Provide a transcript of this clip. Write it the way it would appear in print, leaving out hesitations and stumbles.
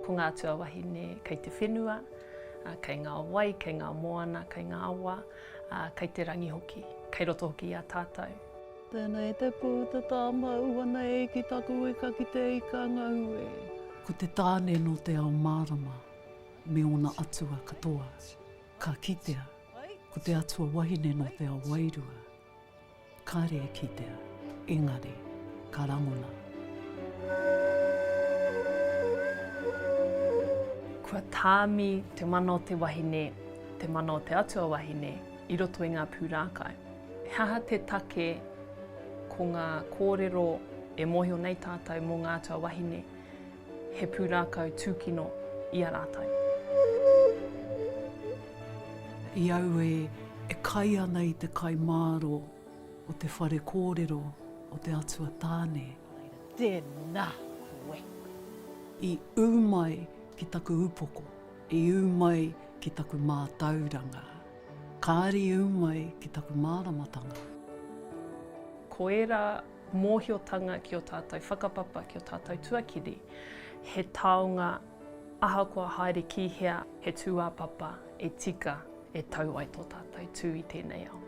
Ko ngā atua wahine kei te whenua, kei ngā wai, kei ngā moana, kei ngā awa, kei te rangi hoki, kei roto hoki i a tātou. Tēnei te pū te tāmau ana e ki taku ika ki te ika ngau e. Ko te tāne nō te ao mārama me ōna atua katoa, ka kitea, ko te atua wahine nō te ao wairua. Kāre e kitea, engari, ka rangona. Kua tāmi te mana o te wahine, te mana o te atua wahine i roto i ngā pūrākau. He aha te take ko ngā kōrero e mōhio nei tātou mō ngā atua wahine he pūrākau tūkino i a rātou? I au e kai ana i te kai mārō o te whare kōrero o te atua tāne. Tēnā koe. I ū mai ki taku upoko, i ū mai ki taku mātauranga, kāre i ū mai ki taku māramatanga. Ko ērā mōhiotanga ki ō tātou whakapapa, ki ō tātou tuakiri, he taonga ahakoa haere ki hea, he tūāpapa e tika, e tau ai tō tātou tū i tēnei ao.